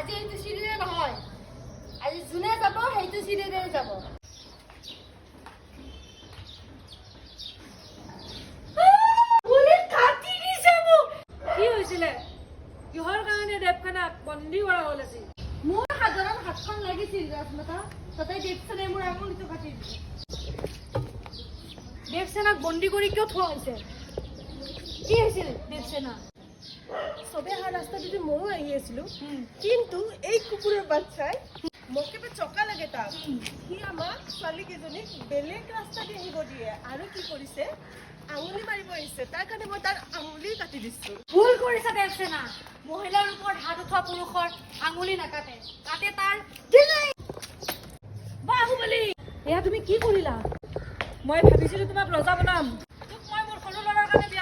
আজি এইটো চিৰিৰে নহয়, আজি যোনে যাব সেইটো চিৰিৰে যাব। আঙুলি কাটি দিছে মোক। কি হৈছিলে? কিহৰ কাৰণে দেৱসেনাক বন্দী কৰা হ'ল আজি? মোৰ সাধাৰণ হাতখন লাগিছিল ৰাজমাতা, তাতে দেৱসেনাই মোৰ আঙুলিটো কাটি দিলে। দেৱসেনাক বন্দী কৰি কিয় থোৱা হৈছে? কি হৈছিল দেৱসেনা? চবে অহা ৰাস্তাটোতে ময়ো আহি আছিলো, কিন্তু এই কুকুৰৰ বাচ্ছাই মোক কিবা চকা লাগে তাক। সি আমাক ছোৱালীকেইজনীক বেলেগ ৰাস্তা দি আহিব দিয়ে আৰু কি কৰিছে, আঙুলি মাৰিব আহিছে। তাৰ কাৰণে মই তাৰ আঙুলি কাটি দিছো। ভুল কৰিছা দেৱসেনা। মহিলাৰ ওপৰত হাত উঠোৱা পুৰুষৰ আঙুলি নাকাটে, কাটে তাৰ ডিঙি। বাহুবলী, এয়া তুমি কি কৰিলা? মই ভাবিছিলো তোমাক ৰজা বনাম। তোক মই মোৰ সৰু ল'ৰাৰ কাৰণে বিয়া